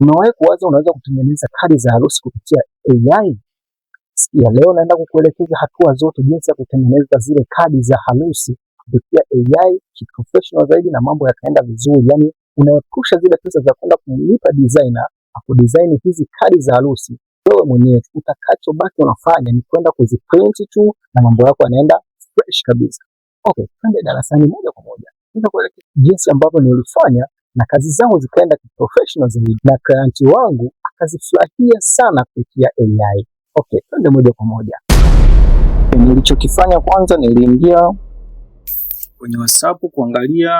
Umewahi kuwaza unaweza kutengeneza kadi za harusi kupitia AI? Sikia, leo naenda kukuelekeza hatua zote jinsi ya kutengeneza zile kadi za harusi kupitia AI kiprofessional zaidi na mambo yakaenda vizuri. Yani unaepusha zile pesa za kwenda kumlipa designer akudesign hizi kadi za harusi. Wewe mwenyewe utakachobaki unafanya ni kwenda kuziprint tu na mambo yako yanaenda fresh kabisa. Okay, twende darasani moja kwa moja. Nitakuelekeza jinsi ambavyo nilifanya na kazi zangu zikaenda kiprofessional zaidi na client wangu akazifurahia sana kupitia AI. Okay, twende moja kwa moja. Nilichokifanya kwanza, niliingia kwenye WhatsApp kuangalia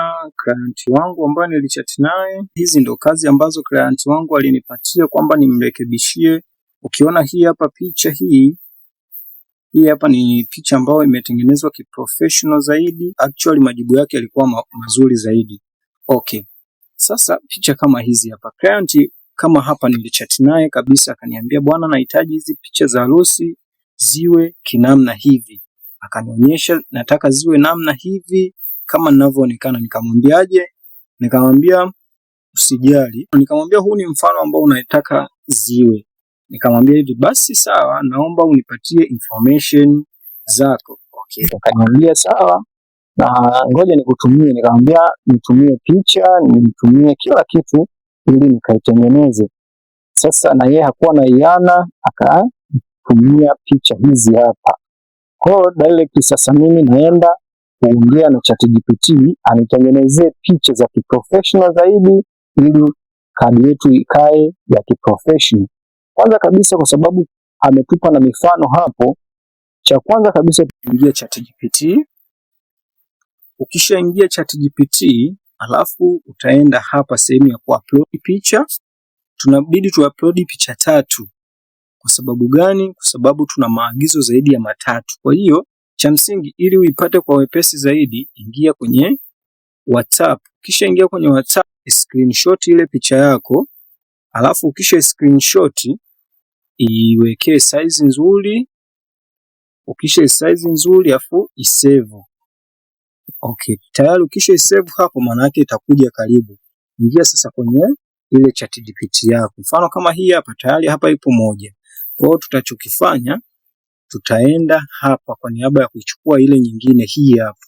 client wangu ambaye nilichat naye. Hizi ndo kazi ambazo client wangu alinipatia kwamba nimrekebishie. Ukiona hii hapa picha hii, hii hapa ni picha ambayo imetengenezwa kiprofessional zaidi. Actually majibu yake yalikuwa mazuri zaidi. Okay. Sasa picha kama hizi hapa, client kama hapa nilichat naye kabisa, akaniambia bwana, nahitaji hizi picha za harusi ziwe kinamna hivi. Akanionyesha nataka ziwe namna hivi kama ninavyoonekana. Nikamwambiaje? Nikamwambia usijali, nikamwambia huu ni mfano ambao unataka ziwe. Nikamwambia hivi basi, sawa, naomba unipatie information zako. Okay, akaniambia sawa na ngoja nikutumie. Nikamwambia nitumie picha, nitumie kila kitu ili nikaitengeneze. Sasa na yeye hakuwa na iana, akatumia picha hizi hapa. Kwa hiyo direct sasa mimi naenda kuongea na ChatGPT anitengenezee picha za kiprofessional zaidi ili kadi yetu ikae ya kiprofessional. Kwanza kabisa kwa sababu ametupa na mifano hapo, cha kwanza kabisa Ingia ChatGPT. Ukishaingia ChatGPT, alafu utaenda hapa sehemu ya kuupload picha. Tunabidi tuupload picha tatu. Kwa sababu gani? Kwa sababu tuna maagizo zaidi ya matatu. Kwa hiyo cha msingi, ili uipate kwa wepesi zaidi, ingia kwenye WhatsApp. Kisha ingia kwenye WhatsApp, screenshot ile picha yako, alafu ukisha screenshot iwekee size nzuri. Ukisha size nzuri, afu isave. Okay, tayari ukisha save hapo, maana yake itakuja karibu. Ingia sasa kwenye ile ChatGPT yako. Mfano kama hii hapa tayari hapa ipo moja. Kwa hiyo tutachokifanya tutaenda hapa kwa niaba ya kuichukua ile nyingine hii hapa.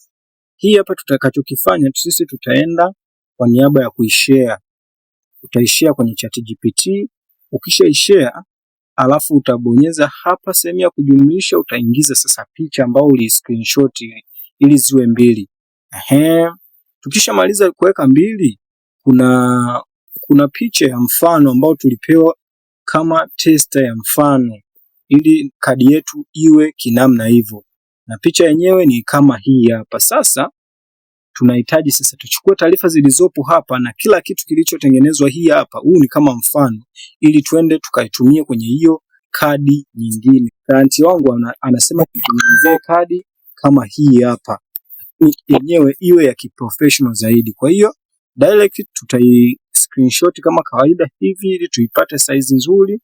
Hii hapa tutakachokifanya sisi tutaenda kwa niaba ya kuishare. Utaishare kwenye ChatGPT. Ukishaishare alafu utabonyeza hapa sehemu ya kujumlisha, utaingiza sasa picha ambayo uli screenshot ili ziwe mbili. Ehe, tukishamaliza kuweka mbili, kuna picha ya mfano ambao tulipewa kama tester ya mfano ili kadi yetu iwe kinamna hivyo, na picha yenyewe ni kama hii hapa. Sasa tunahitaji sasa tuchukue taarifa zilizopo hapa na kila kitu kilichotengenezwa hii hapa, huu ni kama mfano, ili twende tukaitumie kwenye hiyo kadi nyingine. Client wangu anasema tutengenezee kadi kama hii hapa yenyewe iwe ya kiprofessional zaidi. Kwa hiyo direct tutai screenshot kama kawaida hivi ili tuipate size nzuri.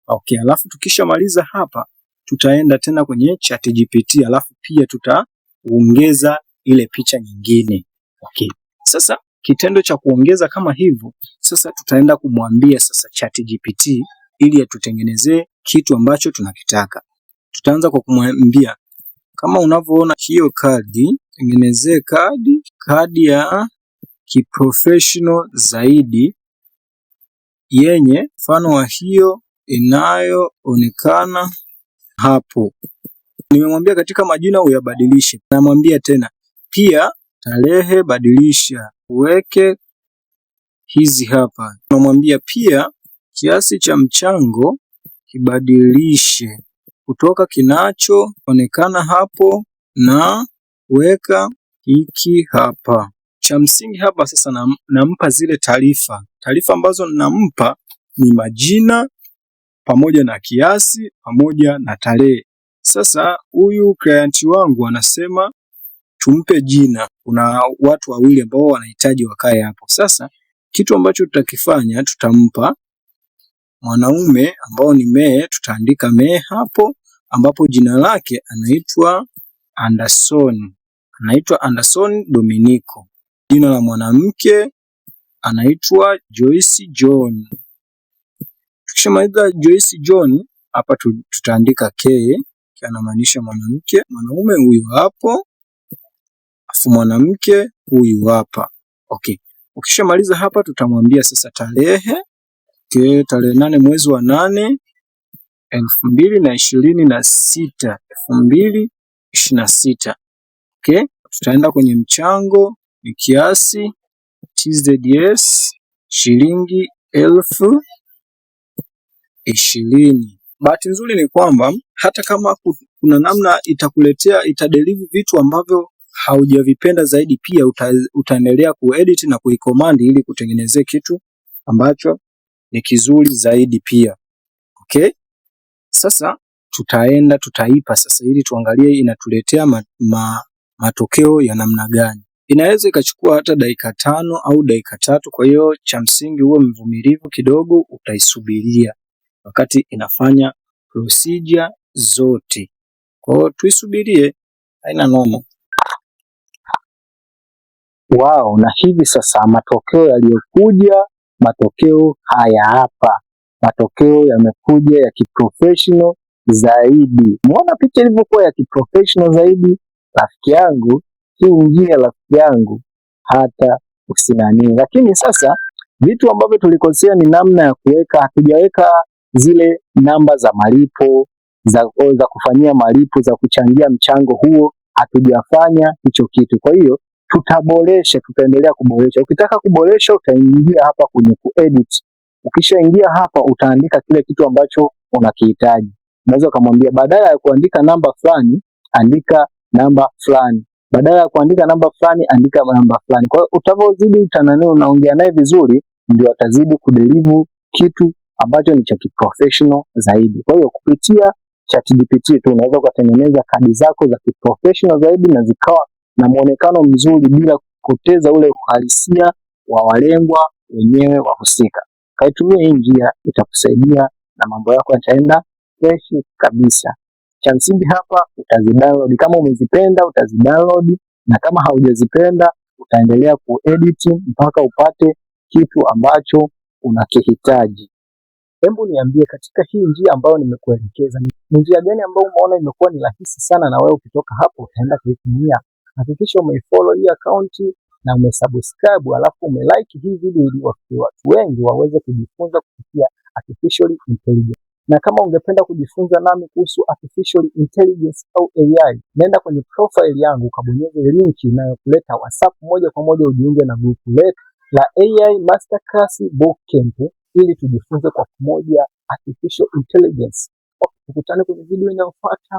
Okay, alafu tukishamaliza hapa tutaenda tena kwenye ChatGPT alafu pia tutaongeza ile picha nyingine. Okay. Sasa kitendo cha kuongeza kama hivyo, sasa tutaenda kumwambia sasa ChatGPT ili atutengenezee kitu ambacho tunakitaka. Tutaanza kwa kumwambia kama unavyoona hiyo kadi, tengenezee kadi, kadi ya kiprofessional zaidi yenye mfano wa hiyo inayoonekana hapo. Nimemwambia katika majina uyabadilishe. Namwambia tena pia tarehe badilisha, uweke hizi hapa. Namwambia pia kiasi cha mchango kibadilishe kutoka kinachoonekana hapo na weka hiki hapa. Cha msingi hapa sasa nampa zile taarifa. Taarifa ambazo nampa ni majina pamoja na kiasi pamoja na tarehe. Sasa huyu client wangu anasema tumpe jina. Kuna watu wawili ambao wanahitaji wakae hapo. Sasa kitu ambacho tutakifanya tutampa mwanaume ambao ni mee, tutaandika mee hapo, ambapo jina lake anaitwa Anderson, anaitwa Anderson Dominico. Jina la mwanamke anaitwa Joyce John. Tukishamaliza Joyce John hapa tutaandika K, anamaanisha mwanamke, mwanaume huyu hapo, afu mwanamke huyu hapa. Okay. Ukishamaliza hapa tutamwambia sasa tarehe. Okay, tarehe 8 mwezi wa 8 2026, 2026. Okay, tutaenda kwenye mchango ni kiasi TZS shilingi 20,000. Bahati nzuri ni kwamba hata kama kuna namna itakuletea itadeliver vitu ambavyo haujavipenda zaidi, pia utaendelea kuedit na kuicommand ili kutengenezea kitu ambacho ni kizuri zaidi pia. Okay? Sasa tutaenda tutaipa sasa ili tuangalie inatuletea matokeo ya namna gani. Inaweza ikachukua hata dakika 5 au dakika 3. Kwa hiyo cha msingi huwe mvumilivu kidogo, utaisubiria wakati inafanya procedure zote. Kwa hiyo tuisubirie, haina noma. Wow, na hivi sasa matokeo yaliyokuja, matokeo haya hapa. Matokeo yamekuja ya kiprofessional zaidi. Muona picha ilivyokuwa ya kiprofessional zaidi, rafiki yangu, hii njia rafiki yangu hata usinanii. Lakini sasa vitu ambavyo tulikosea ni namna ya kuweka, hatujaweka zile namba za malipo za kufanyia malipo za kuchangia mchango huo, hatujafanya hicho kitu. Kwa hiyo tutaboresha, tutaendelea kuboresha. Ukitaka kuboresha utaingia hapa kwenye kuedit. Ukishaingia hapa utaandika kile kitu ambacho unakihitaji. Unaweza ukamwambia badala ya kuandika namba fulani andika namba fulani, badala ya kuandika namba fulani andika namba fulani. Kwa hiyo utavozidi utanani, unaongea naye vizuri, ndio atazidi kudeliver kitu ambacho ni cha kiprofessional zaidi. Kwa hiyo kupitia ChatGPT tu unaweza ukatengeneza kadi zako za kiprofessional zaidi na zikawa na muonekano mzuri bila kupoteza ule uhalisia wa walengwa wenyewe wahusika. Kaitumia hii njia, itakusaidia na mambo yako yataenda fresh kabisa. Cha msingi hapa utazidownload, kama umezipenda utazidownload, na kama haujazipenda utaendelea kuedit mpaka upate kitu ambacho unakihitaji. Hebu niambie katika hii njia ambayo nimekuelekeza, ni njia gani ambayo umeona imekuwa ni rahisi sana na wewe ukitoka hapo utaenda kuitumia? Hakikisha umeifollow hii account na umesubscribe, alafu umelike hii video ili watu wengi waweze kujifunza kupitia artificial intelligence. Na kama ungependa kujifunza nami kuhusu artificial intelligence au AI, nenda kwenye profile yangu ukabonyeze link inayokuleta WhatsApp moja kwa moja ujiunge na grupu letu la AI Masterclass Bootcamp ili tujifunze kwa pamoja artificial intelligence. Tukutane kwenye video inayofuata.